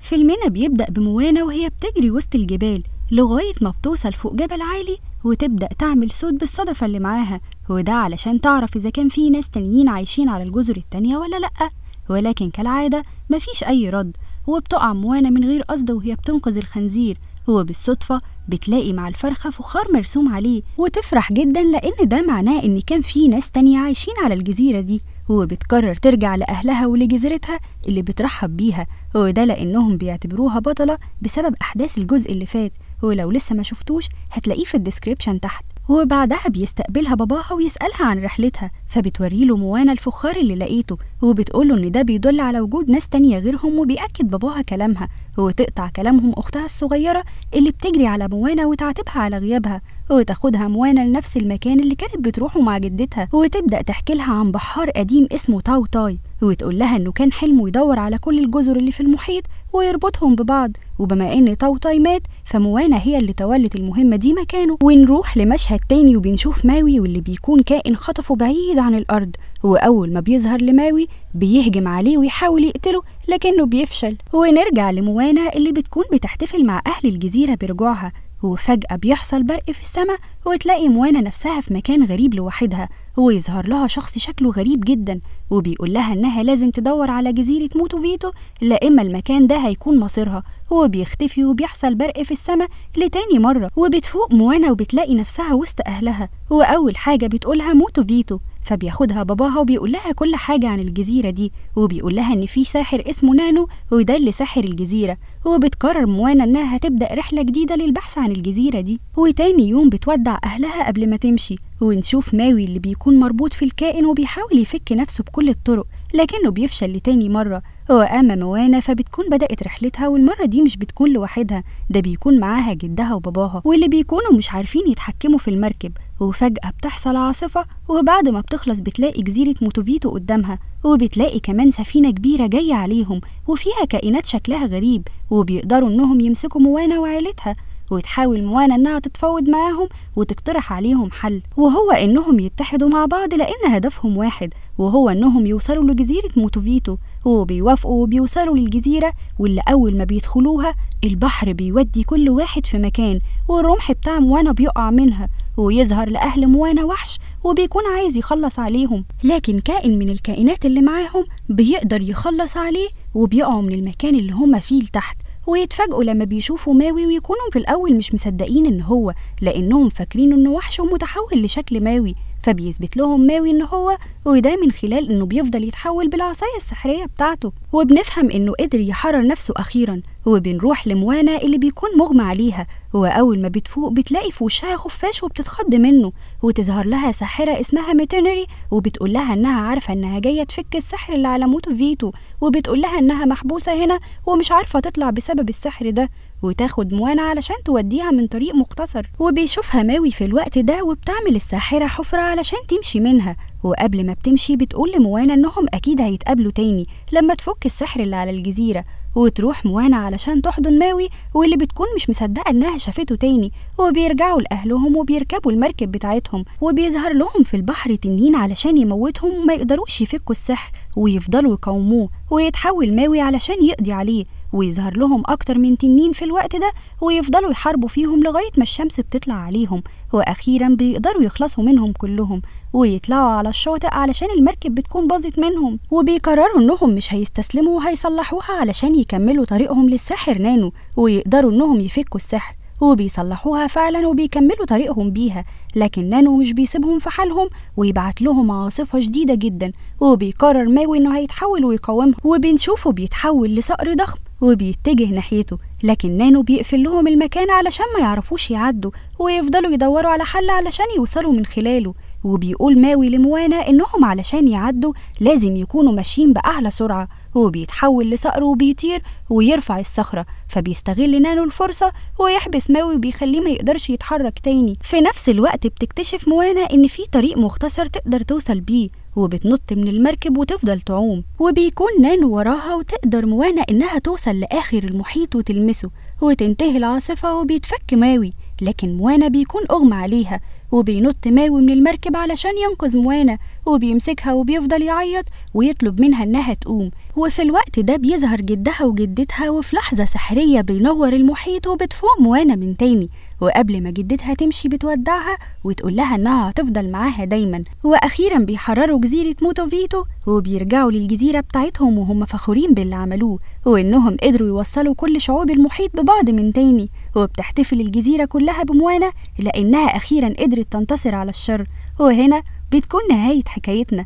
فيلمنا بيبدأ بموانا وهي بتجري وسط الجبال لغاية ما بتوصل فوق جبل عالي وتبدأ تعمل صوت بالصدفة اللي معاها، وده علشان تعرف إذا كان في ناس تانيين عايشين على الجزر التانية ولا لأ. ولكن كالعادة مفيش أي رد، وبتقع موانا من غير قصد وهي بتنقذ الخنزير، وبالصدفة بتلاقي مع الفرخة فخار مرسوم عليه وتفرح جدا لأن ده معناه إن كان في ناس تانية عايشين على الجزيرة دي. وبتقرر ترجع لأهلها ولجزيرتها اللي بترحب بيها، وده لأنهم بيعتبروها بطلة بسبب أحداث الجزء اللي فات، ولو لسه ما شفتوش هتلاقيه في ال description تحت. وبعدها بيستقبلها باباها ويسألها عن رحلتها، فبتوريله موانا الفخار اللي لقيته وبتقوله إن ده بيدل على وجود ناس تانية غيرهم، وبيأكد باباها كلامها. وتقطع كلامهم أختها الصغيرة اللي بتجري على موانا وتعاتبها على غيابها، وتاخدها موانا لنفس المكان اللي كانت بتروحه مع جدتها، وتبدأ تحكي لها عن بحار قديم اسمه تاو تاي، وتقول لها إنه كان حلمه يدور على كل الجزر اللي في المحيط ويربطهم ببعض، وبما إن تاو تاي مات فموانا هي اللي تولت المهمة دي مكانه. ونروح لمشهد تاني وبنشوف ماوي واللي بيكون كائن خطفه بعيد عن الأرض، وأول ما بيظهر لماوي بيهجم عليه ويحاول يقتله لكنه بيفشل. ونرجع لموانا اللي بتكون بتحتفل مع أهل الجزيرة برجوعها، وفجأة بيحصل برق في السماء وتلاقي موانا نفسها في مكان غريب لوحدها، ويظهر لها شخص شكله غريب جدا وبيقول لها إنها لازم تدور على جزيرة موتو فيتو لا إما المكان ده هيكون مصيرها. وبيختفي وبيحصل برق في السماء لتاني مرة، وبتفوق موانا وبتلاقي نفسها وسط أهلها، وأول حاجة بتقولها موتو فيتو. فبياخدها باباها وبيقول لها كل حاجة عن الجزيرة دي، وبيقول لها إن في ساحر اسمه نانو وده اللي ساحر الجزيرة. وبتقرر موانا إنها هتبدأ رحلة جديدة للبحث عن الجزيرة دي. وتاني يوم بتودع أهلها قبل ما تمشي، ونشوف ماوي اللي بيكون مربوط في الكائن وبيحاول يفك نفسه بكل الطرق لكنه بيفشل لتاني مرة. وأما موانا فبتكون بدأت رحلتها، والمرة دي مش بتكون لوحدها، ده بيكون معاها جدها وباباها واللي بيكونوا مش عارفين يتحكموا في المركب. وفجأة بتحصل عاصفة، وبعد ما بتخلص بتلاقي جزيرة موتوفيتو قدامها، وبتلاقي كمان سفينة كبيرة جاية عليهم وفيها كائنات شكلها غريب، وبيقدروا إنهم يمسكوا موانا وعيلتها. وتحاول موانا إنها تتفاوض معاهم وتقترح عليهم حل، وهو إنهم يتحدوا مع بعض لأن هدفهم واحد، وهو إنهم يوصلوا لجزيرة موتوفيتو. وبيوافقوا وبيوصلوا للجزيرة، واللي أول ما بيدخلوها البحر بيودي كل واحد في مكان، والرمح بتاع موانا بيقع منها، ويظهر لأهل موانا وحش وبيكون عايز يخلص عليهم، لكن كائن من الكائنات اللي معاهم بيقدر يخلص عليه وبيقعوا من المكان اللي هما فيه لتحت. ويتفاجئوا لما بيشوفوا ماوي ويكونوا في الأول مش مصدقين إن هو، لأنهم فاكرين إنه وحش ومتحول لشكل ماوي. فبيثبت لهم ماوي إن هو، وده من خلال إنه بيفضل يتحول بالعصاية السحرية بتاعته، وبنفهم إنه قدر يحرر نفسه أخيرا. وبنروح لموانا اللي بيكون مغمى عليها، وأول ما بتفوق بتلاقي في وشها خفاش وبتتخض منه، وتظهر لها ساحرة اسمها ميتينري وبتقول لها إنها عارفة إنها جاية تفك السحر اللي على موتو فيتو، وبتقول لها إنها محبوسة هنا ومش عارفة تطلع بسبب السحر ده، وتاخد موانا علشان توديها من طريق مختصر. وبيشوفها ماوي في الوقت ده، وبتعمل الساحرة حفرة علشان تمشي منها. وقبل ما بتمشي بتقول لموانا إنهم أكيد هيتقابلوا تاني لما تفك السحر اللي على الجزيرة. وتروح موانا علشان تحضن ماوي واللي بتكون مش مصدقة إنها شافته تاني، وبيرجعوا لأهلهم وبيركبوا المركب بتاعتهم، وبيظهر لهم في البحر تنين علشان يموتهم وما يقدروش يفكوا السحر ويفضلوا يقاوموه، ويتحول ماوي علشان يقضي عليه. ويظهر لهم أكتر من تنين في الوقت ده ويفضلوا يحاربوا فيهم لغاية ما الشمس بتطلع عليهم، وأخيرا بيقدروا يخلصوا منهم كلهم ويطلعوا على الشاطئ علشان المركب بتكون باظت منهم. وبيقرروا إنهم مش هيستسلموا وهيصلحوها علشان يكملوا طريقهم للساحر نانو ويقدروا إنهم يفكوا السحر، وبيصلحوها فعلا وبيكملوا طريقهم بيها. لكن نانو مش بيسيبهم في حالهم ويبعت لهم عاصفة شديدة جدا، وبيقرر ماوي إنه هيتحول ويقاومها، وبنشوفه بيتحول لصقر ضخم وبيتجه ناحيته، لكن نانو بيقفل لهم المكان علشان ما يعرفوش يعدوا ويفضلوا يدوروا على حل علشان يوصلوا من خلاله. وبيقول ماوي لموانا إنهم علشان يعدوا لازم يكونوا ماشيين بأعلى سرعة، وبيتحول لصقر وبيطير ويرفع الصخرة، فبيستغل نانو الفرصة ويحبس ماوي وبيخليه ما يقدرش يتحرك تاني. في نفس الوقت بتكتشف موانا إن في طريق مختصر تقدر توصل بيه، وبتنط من المركب وتفضل تعوم، وبيكون نانو وراها، وتقدر موانا إنها توصل لآخر المحيط وتلمسه، وتنتهي العاصفة وبيتفك ماوي. لكن موانا بيكون أغمى عليها، وبينط ماوي من المركب علشان ينقذ موانا، وبيمسكها وبيفضل يعيط ويطلب منها إنها تقوم. وفي الوقت ده بيظهر جدها وجدتها، وفي لحظة سحرية بينور المحيط وبتفوق موانا من تاني. وقبل ما جدتها تمشي بتودعها وتقول لها انها هتفضل معاها دايما. واخيرا بيحرروا جزيرة موتوفيتو وبيرجعوا للجزيرة بتاعتهم وهم فخورين باللي عملوه، وانهم قدروا يوصلوا كل شعوب المحيط ببعض من تاني. وبتحتفل الجزيرة كلها بموانا لانها اخيرا قدرت تنتصر على الشر. وهنا بتكون نهاية حكايتنا.